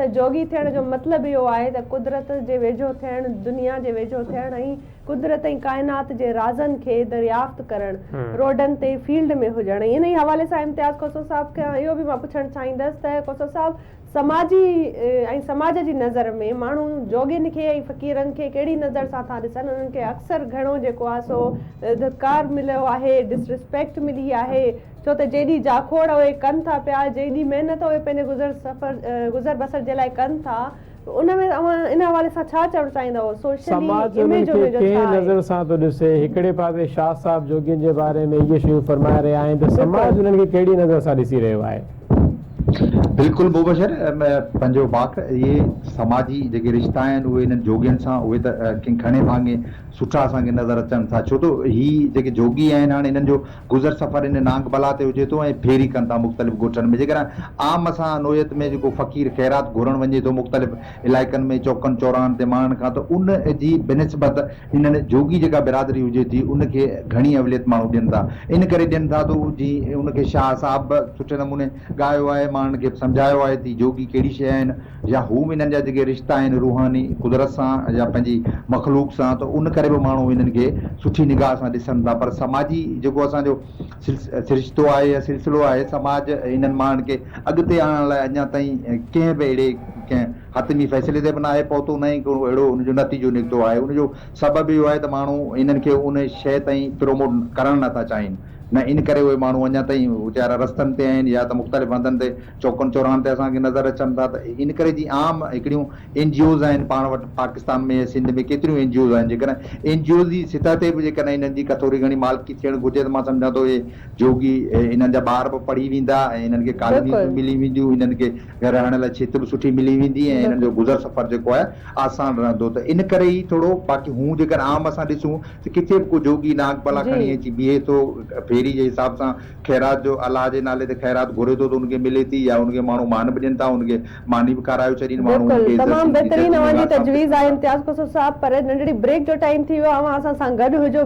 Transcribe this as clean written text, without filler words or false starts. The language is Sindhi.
ته جوڳي ٿيڻ جو مطلب اهو آهي ته قدرت جي ويجهو ٿيڻ، دنيا جي ويجهو ٿيڻ ۽ قدرت ۽ ڪائنات جي رازن کي دريافت ڪرڻ، روڊن تي فيلڊ ۾ هجڻ ۽ انهي حوالي سان امتياز کوسو صاحب کان اهو به مان پڇڻ چاهيندس ته کوسو صاحب سماجي ۽ سماج جي نظر ۾ ماڻهو جوڳين کي ۽ فقيرن کي ڪهڙي نظر سان ٿا ڏسن انهن کي اڪثر گهڻو جيڪو آهي سو ڌڪار مليو آهي ڊس رسپيڪٽ ملي آهي ڇو ته جيڏي جاکوڙ اهي ڪن ٿا پيا، جيڏي محنت اهي پنهنجي گذر سفر گذر بسر جي لاء ڪن ٿا، ان ۾ اوهان ان حوالي سان ڇا چوڻ چاهيندؤ؟ سوشلي سماج انهن اميج کي ان جو ڇا ڪنهن آهي؟ نظر سان ٿو ڏسي؟ هڪڙي پاسي شاهه صاحب جوڳين جي باري ۾ اهي شيون فرمائي رهيا آهن ته سماج بلڪل. انهن کي ڪهڙي نظر سان ڏسي رهيو آهي؟ بلڪل مبشر پنهنجو واڪ اهي سماجي جيڪي رشتا آهن اهي انهن جوڳين سان اهي ته ڪنهن گهڻي ڀاڱي سٺا اسان کي نظر اچن ٿا ڇو ته هي جيڪي جوڳي آهن هاڻي انهن جو گذر سفر ان نانگ بلا تي هجي ٿو ۽ ڦيري ڪن ٿا مختلف ڳوٺن ۾ جيڪڏهن عام اسان نوعيت ۾ جيڪو فقير خيرات گهرڻ وڃي ٿو مختلف علائقن ۾ چوڪن چوراهن تي ماڻهن کان ته ان جي بنسبت انهن جوڳي جيڪا برادري هجي ٿي ان کي گهڻي اوليت ماڻهو ڏين ٿا ان ڪري ڏين ٿا ته جي ان کي شاهه صاحب به سٺي نموني ڳايو آهي ماڻهن کي به سمجهايو آهي ته هي جوڳي ڪهڙي شيء آهن يا هو به انهن جا جيڪي رشتا آهن روحاني قدرت سان يا پنهنجي مخلوق سان ته ان ڪري به ماڻهو انهن کي سٺي نگاهه سان ڏسن ٿا پر سماجي جيڪو اسان جو سرشتو آهي يا سلسلو آهي سماج انهن ماڻهن کي اڳتي آڻڻ لاء اڃا تائين ڪنهن به اهڙي ڪنهن حتمي فيصلي تي به ناهي پهتو نه ئي ڪو اهڙو ان جو نتيجو نڪتو آهي ان جو سبب اهو آهي ته ماڻهو انهن کي ان شيء تائين پروموٽ ڪرڻ نٿا چاهين نه ان ڪري اهي ماڻهو اڃا تائين ويچارا رستن تي آهن يا ته مختلف هنڌن تي چوڪن چوراهن تي اسان کي نظر اچن ٿا ته ان ڪري جي عام هڪڙيون اين جي اوز آهن پاڻ وٽ پاڪستان ۾ يا سنڌ ۾ ڪيتريون اين جي اوز آهن جيڪڏهن اين جي اوز جي سطح تي به جيڪڏهن انهن جي ڪا ٿوري گهڻي مالڪي ٿيڻ گهرجي ته مان سمجهان ٿو اهي جوڳي انهن جا ٻار به پڙهي ويندا ۽ انهن کي ڪالونيز به ملي وينديون انهن کي رهڻ لاء ڇت به سٺي ملي ويندي ۽ انهن جو گذر سفر جيڪو آهي آسان رهندو ته ان ڪري ئي ٿورو باقي هون جيڪڏهن عام اسان ڏسون ته ڪٿي به ڪو جوڳي ناگ بلا کڻي اچي بيهي ٿو ڦيري جي حساب سان خيرات جو الله جي نالي تي خيرات گهري ٿو ته ان کي ملي ٿي يا ان کي ماڻهو مان به ڏين ٿا ان کي ماني به کارايو ڇڏين ماڻهو ان بلڪل کي عزت تمام عزت بهترين جي اوهان جي نگاهه سان به تجويز ڏسن آهي ٿا. امتياز کوسو صاحب پر ننڍڙي بريڪ جو ٽائيم ٿي ويو آهي اوهان اسان سان گڏ هجو.